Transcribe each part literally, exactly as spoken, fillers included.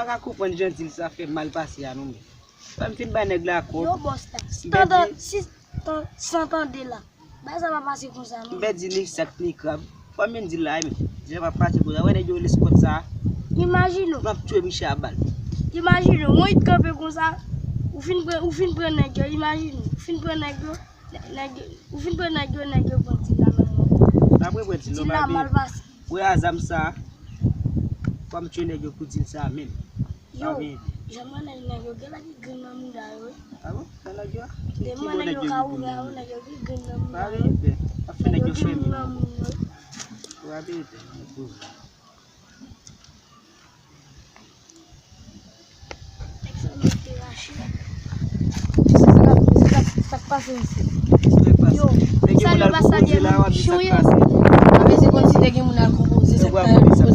Pa ka konprann jan dil sa fè mal pase a non, men. Fò m fin bay nèg la kòb. Yo, bòs la. M pèdi. San tande la. Bagay sa pa pase konsa, non. M pèdi ni sak ni krab. Fò m vin di l la, men. Jan pa pase konsa. Wè nèg yo rele Scott sa. Imajine w. M ap tchwe miche a bal. Imajine w, mwen t kanpe konsa. Ou fin pran, ou fin pran nèg yo. Imajine w. Ou fin pran nèg yo. Nèg, ou fin pran nèg yo, nèg yo pran dil la nan men w. Apre pran dil la, mal pase. Wè a zam sa. Fò m tchwe nèg yo pou dil sa menm. Yo, jan mwen nèg, nèg yo gen la ki grenn nan mouda yo, wi. A bon? Nan nèg yo? Ki bò nèg yo ki grenn nan mouda yo? Nèg yo ki grenn nan mouda yo. Pa gen pè. Ap fè nèg yo fè mil. Wa gen pè. Nèg sa yo te rache. Sa k pase isi? Yo, salye pa salye, men chonye. Sa vle di konn si te gen moun al konpoze, sa k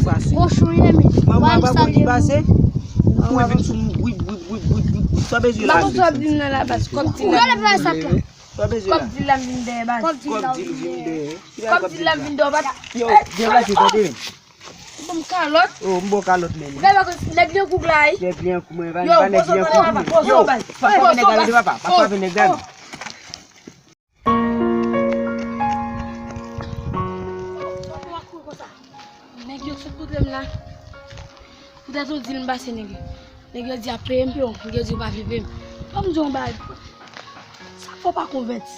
pase. Bon, chonye, men. Manman pa konn ki pase. Ou vin sou m, wip, wip, wip, wip, wip, wip. Sa bezwen la. Kòb dil nan la bas, kòb dil la. Kòb dil la m vin dèyè bas. Kòb dil la m vin dèyè. Kòb dil la m vin dèyè bas. Yo, deplase, tande. Ou ban m kalòt. Oh, m ba w kalòt, men. Gade, nèg li an kou la, wi. Nèg li an kou, mwen, pa, yo, pa nèg li an kou. Yo, pa frape nèg la, tande, papa. Pa frape nèg la, non. Nèg yo sot kontre m la. Poutèt yon dil m pase nèg yo. Nèg yo di ap peye m, yo, nèg yo di yo pa vle peye m. Fò m di yon bagay. Sa fò pa konvèti.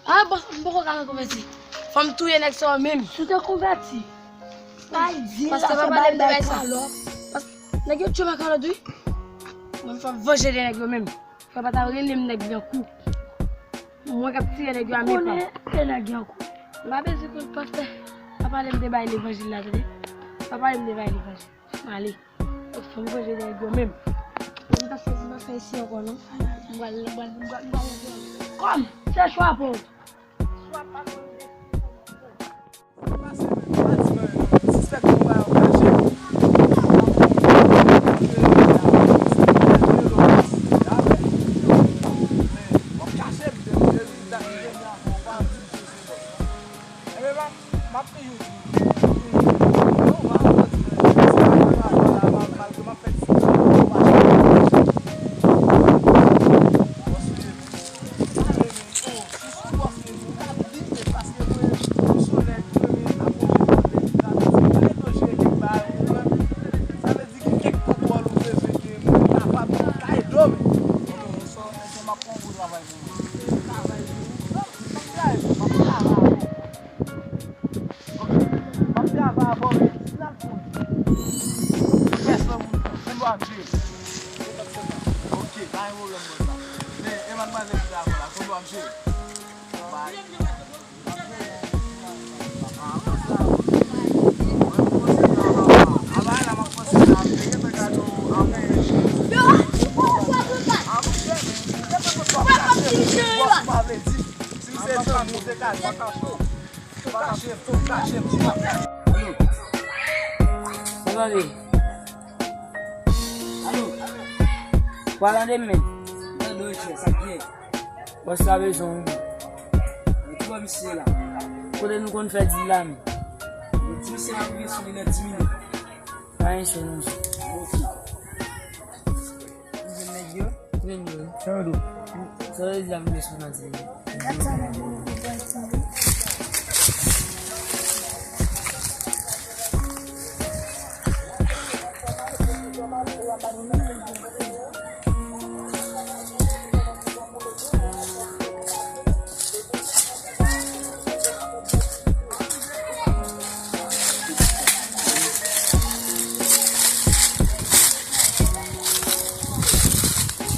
A, bòs, m poko ka konvèti. Fò m touye nèg sa yo menm. Si w te konvèti. Bay dil la, fè bagay sa. Pas-, nèg yo tchwe m ak kalòt, wi. Mwen, fò m vanje de nèg yo menm. Fò pa ta rele m nèg li an kou. Mwen k ap tire nèg yo a men pa m. Konnen e nèg li an kou. M pa bezwen konn pastè. Pa pale m de bay levanjil la, tande. Pa pale m de bay levanjil. M ale. Fò m vanje de nèg yo menm. M pa fè, m pa fè isi ankò, non. M pral, m pral, m pral, m pral. Kòm, se chwa pa w. Alo. Mwen tande. Alo. Palan de men. Tande w chè, sa k gen? Bòs la bezwen w wi. Ki bò misye la? Kote nou konn fè dil la menm? Di misye n ap rive sou li nan dis minit. Pa gen sou nou. Ok. Ou jwenn nèg yo? Jwenn yo. Sa yo di? Sa yo di la vle sou nan di.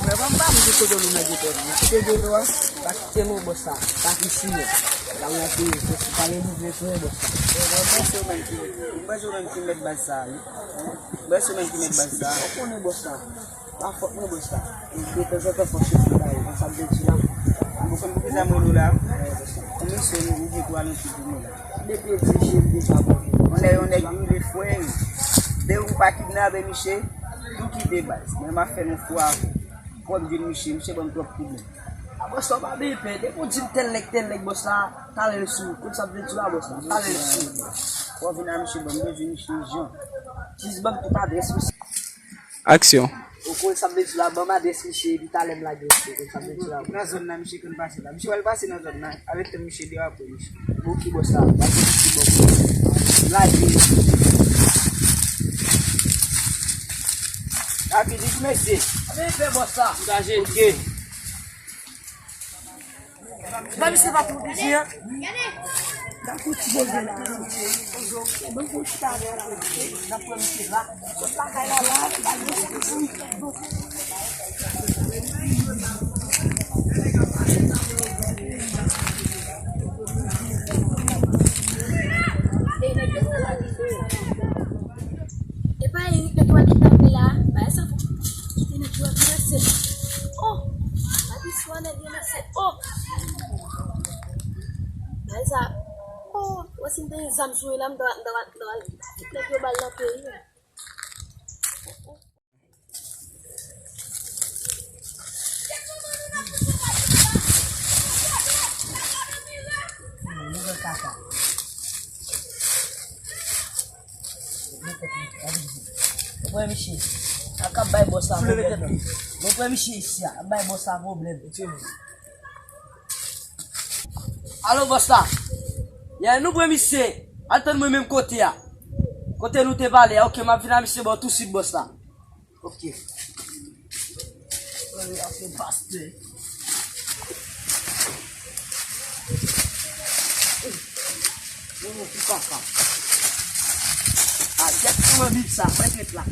Mwen pa m pa m di kote nou nan geto a. Kote geto a, pa kite non bòs sa. Pa kite non. La ou ap peye, se si pa gen biznis non bòs sa. Mwen panse ou menm ki, mwen panse ou menm ki mèt baz sa, wi. Mwen panse ou menm ki mèt baz sa. Ou konnen bòs sa. Pa fòt mwen bòs la. E detanzantan fò chèf li bay, konn sa m te di la. Ou konn poukisa m rele w la? Ou mesye, ou gen twa nan tout moun la. Depi yo di jedi sa bon. Yon nèg, yon nèg rive fwè. Depi ou pa kidnape misye, tou kite baz. Men m ap fè yon fwa avè w. Fò m jwenn misye, misye ban m twòp pwoblèm. Apre sa, w pa bezwen pè. Depi w di m tèl nèg, tèl nèg, bòs la, talè l sou ou. Konn sa m te di la, bòs la, talè l sou ou. Fò w vin a misye, ban m bezwen misye ijan. Jis ban m tout adrès misye. Aksyon. Ou konn sa m vle di la, ban m adrès misye, epi talè m lage misye, ou konn sa m vle di la. Nan zòn nan, misye konn pase la. Misye pral pase nan zòn nan, avèk tan misye dewa pou misye. Bon, ki bòs la? Pase misye bò. Lage. Rapid, vit, mesye. Ape fè bòs la. Degaje. Ok. Ba misye pa pwoteje, an. N ap fè ti bozo la. Ban fè ti bagay la. N ap pran misye la. Sot lakay la la, ba misye. E pa Eric nèg yo ki tape la. Ba sa pou kite nèg yo ranse. Oh! Ba di swa nèg yo ranse. Oh! Bay sa. Oh, wè si m te gen zam sou mwen la, m ta, m ta, m ta, nèg yo ba l nan peyi. Mwen pran misye. A k ap bay bòs la pwoblèm. Mwen pran misye isi a, ap bay bòs la pwoblèm. Alo, bòs la. Yè, nou pran misye. Al tann mwen menm kote a. Kote nou te pale a. Ok, m ap vin a misye bò tousuit, bòs la. Ok. Mwen ap fè pastè. Mwen fè kaka. A, gèt kòman Bib sa, mwen ret la.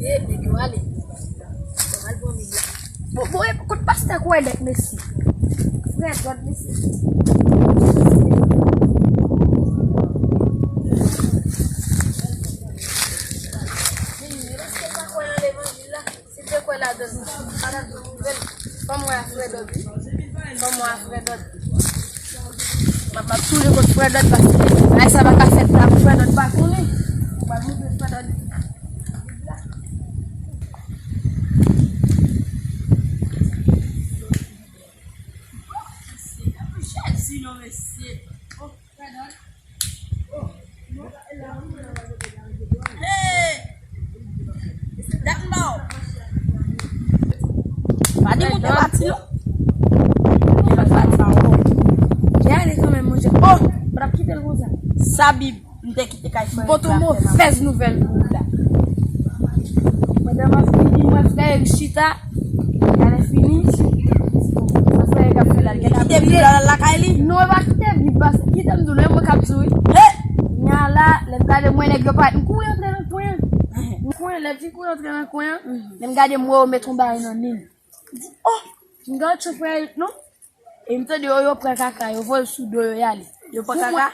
E, nèg yo ale. Yo al pran Bib la. Bon, bon, e, kot pastè kwè nèt, mesye? Frè Dòd, mesye. Mesye pa kwè nan levanjil la. Si te kwè ladan l, pa t ap di nouvèl. Fò m wè a Frè Dòd wi. Fò m wè a Frè Dòd. M ap, m ap toule kot Frè Dòd paske bagay sa pa ka fèt la pou Frè Dòd pa konnen. Ou pa montre Frè Dòd. Jezi non, mesye. Oh, Frè Dòd. Hey! Dat m ba w. Pa di moun te pati non. Li ale kanmenm, monchè. Oh! Mwen ap kite l konsa. Sa Bib, m te kite kay frè. M pote yon movèz nouvèl pou ou la. Pandan m ap fini, mwen fè l chita. Gade fini. Sa frè Eric ap fè la, li gentan kite Bib la lakay li. Non, e pa kite Bib, paske kite m di w, non, e mwen k ap di w wi. Nya la, lè m gade mwen nèg yo parèt, m kouri antre nan kwen an. Nan kwen, lè m fin kouri antre nan kwen an, lè m gade m wè yo met yon bagay nan men m. M di, oh, m gade cho frè Eric non. E m tande yo, yo pran kaka, yo voye l sou do yo, y ale. Yo pran kaka?